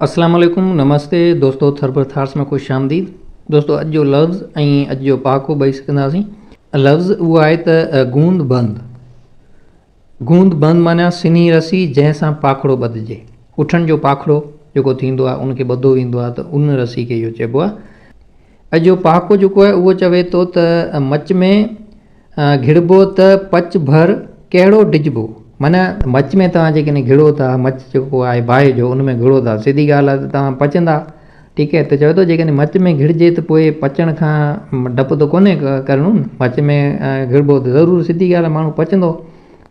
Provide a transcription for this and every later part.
اسلام عليڪم نمستي دوستو ٿرپر ٿارس ۾ خوش آمديد دوستو اڄ جو لفظ ۽ اڄ جو پهاڪو ٻئي سکنداسين لفظ اهو آهي ته گوند بند گوند بند معنيٰ سنهي رسي جنهن سان پاکڙو ٻڌجي اٺن جو پاکڙو جيڪو ٿيندو آهي ان کي ٻڌو ويندو آهي ته ان رسي کي اهو چئبو آهي اڄ جو پهاڪو جيڪو آهي اهو چوي ٿو ته مچ ۾ گهڙبو ته پچ ڀر ڪهڙو ڊڄبو. معنيٰ مچ ۾ توهان جيڪڏهن گهڙو ٿا، مچ جيڪو آهي باهه جو ان ۾ گهڙو ٿا، سڌي ڳالهه آهي ته توهان پچندا. ٺيڪ آهي ته چوي ٿو جيڪڏهن مچ ۾ گهڙجي ته پوء پچڻ کان ڊپ ته ڪونهي ڪرڻو نه، مچ ۾ گهڙبو ته ضرور سڌي ڳالهه آهي ماڻهو پچندو.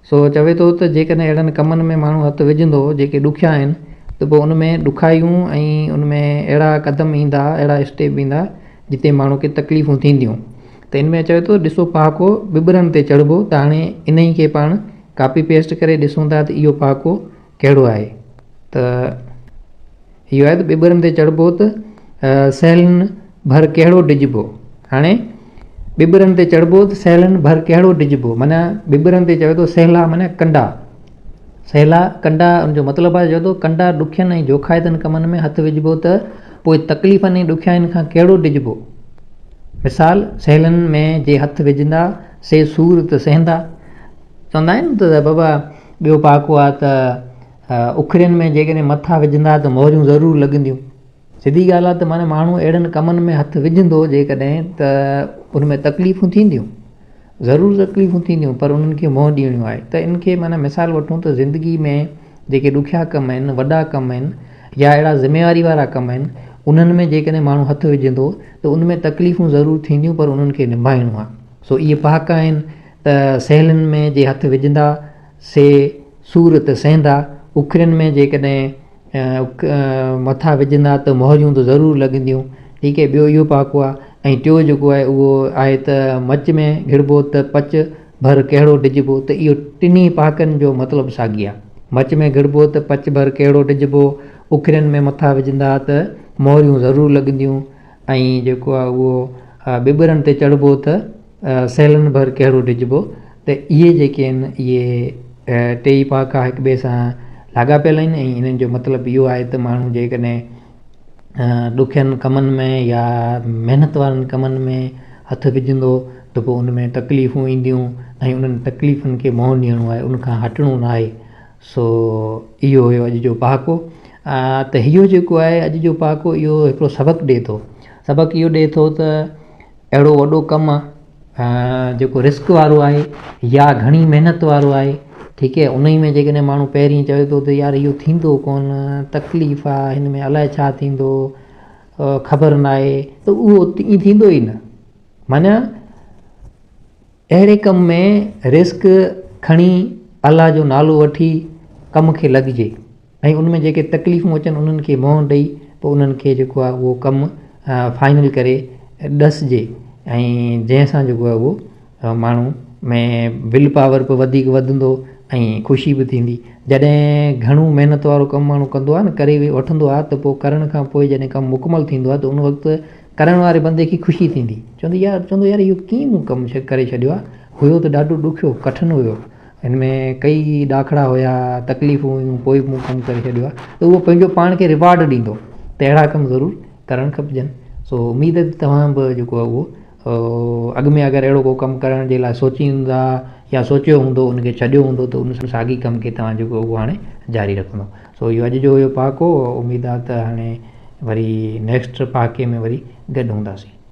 سو چوي ٿو ته جيڪڏهن اهڙن ڪمن ۾ ماڻهو هٿ وجهندو جيڪي ڏکيا آهن ته پوء ان ۾ ڏکايون ۽ ان ۾ اهڙا قدم ايندا، اهڙا اسٽيپ ايندا جتي ماڻهو کي تڪليفون ٿينديون. ته ان ۾ چوي ٿو ڏسو پهاڪو ٻٻرن تي چڙهبو ته هاڻي انهي کي پاڻ ڪاپي پيسٽ ڪري ڏسون ٿا ته اهو پهاڪو ڪهڙو آهي ته اهو آهي ته ٻٻرن تي چڙهبو ته سهلن ڀر ڪهڙو ڊڄبو هاڻي ٻٻرن تي چڙهبو ته سهلن ڀر ڪهڙو ڊڄبو معنيٰ ٻٻرن تي چوي ٿو سهلا معنيٰ ڪنڊا سهلا ڪنڊا ان جو مطلب آهي چوي ٿو ڪنڊا ڏکين ۽ جوکائتن ڪمن ۾ هٿ وجهبو ته پوء تڪليفن ۽ ڏکيائين کان ڪهڙو ڊڄبو مثال، سهلن ۾ جي هٿ وجهندا، سي سور ته سهندا. چوندا آهن ته بابا ٻيو پهاڪو آهي ته اکرين ۾ جيڪڏهن مٿا وجهندا ته موريون ضرور لڳنديون. سڌي ڳالهه آهي ته معنيٰ ماڻهو اهڙن ڪمن ۾ هٿ وجهندو جيڪڏهن ته ان ۾ تڪليفون ٿينديون. ضرور تڪليفون ٿينديون پر انهن کي منهن ڏيڻيون آهي ته ان کي معنيٰ مثال وٺون ته زندگي ۾ جيڪي ڏکيا ڪم آهن، وڏا ڪم آهن يا اهڙا ذميواري وارا ڪم آهن انهن ۾ جيڪڏهن ماڻهو هٿ وجهندو ته ان ۾ تڪليفون ضرور ٿينديون پر انهن کي نڀائڻو آهي سو اهي پهاڪا آهن ته سهلن ۾ جي هٿ وجهندا سي سور ته سهندا، اکرين ۾ جيڪڏهن مٿا وجهندا ته مهريون ته ضرور لڳنديون. ٺيڪ آهي ٻيو اهو پهاڪو آهي ۽ ٽيو جيڪو آهي اهو آهي ته مچ ۾ گهڙبو ته پچ ڀر ڪهڙو ڊڄبو ته اهو ٽنهي پهاڪن جو مطلب ساڳي آهي. مچ ۾ گهڙبو ته پچ ڀر ڪهڙو ڊڄبو، اکرين ۾ مٿا وجهندا ته مهريون ضرور لڳنديون ۽ جيڪو آهي اهو ٻٻرن تي چڙهبو ته سهلن ڀر ڪهڙو ڊڄبو ته اهي جيڪي آهن اهي ٽيئي پهاڪا هڪ ٻئي سان لاڳاپيل آهن ۽ انهن جو مطلب اهو آهي ته ماڻهو جيڪڏهن ڏکين ڪمن ۾ يا محنت وارن ڪمن ۾ هٿ وجهندو ته پوء ان ۾ تڪليفون اينديون ۽ انهن تڪليفن کي منهن ڏيڻو آهي ان کان هٽڻو نه آهي سو اهو هيو اڄ جو پهاڪو ته اهو جيڪو آهي اڄ جو پهاڪو اهو هڪڙو سبق ڏئي ٿو سبق اهو ڏئي ٿو ته اهڙو وڏو ڪم جيڪو رسڪ وارو آهي يا گهڻي محنت وارو آهي ٺيڪ آهي انهي ۾ جيڪڏهن ماڻهو پهرين چوي ٿو ته يار اهو ٿيندو ڪونه تڪليف آهي هن ۾ الائي ڇا ٿيندو خبر نه آهي ته اهو ائين ٿيندو ئي نه معنيٰ اهڙي ڪم ۾ رسڪ کڻي الله جو نالو وٺي ڪم کي لڳجي ۽ ان ۾ جيڪي تڪليفون اچن انهن کي منهن ڏئي پوء انهن کي جيڪو آهي اهو ڪم فائنل ڪري ڏسجي ۽ جنهن سان جيڪو آهي اهو ماڻهو ۾ will power به وڌيڪ وڌندو ۽ خوشي به ٿيندي جڏهن گهڻو محنت وارو ڪم ماڻهو ڪندو آهي نه ڪري وٺندو آهي ته پوء ڪرڻ کان پوء جڏهن ڪم مڪمل ٿيندو آهي ته ان وقت ڪرڻ واري بندي کي خوشي ٿيندي چوندو يار چوندو يار اهو ڪيئن مون ڪم ڪري ڇڏيو آهي هيو ته ڏاڍو ڏکيو ڪٺن هيو هن ۾ ڪئي ڏاکڙا هيا، تڪليفون هيون پوء به مون ڪم ڪري ڇڏيو آهي ته اهو پنهنجو پاڻ کي ريوارڊ ڏيندو ته اهڙا ڪم ضرور ڪرڻ کپجن سو اميد ته توهان به جيڪو آهي اهو اڳ ۾ اگر اهڙو ڪو ڪم ڪرڻ جي لاء سوچيندا يا سوچيو هوندو ان کي ڇڏيو هوندو ته ان ساڳي ڪم کي توهان جيڪو اهو هاڻي جاري رکندو سو اهو اڄ جو هيو پهاڪو اميد آهي ته هاڻي وري نيڪسٽ پهاڪي ۾ وري گڏ هونداسين.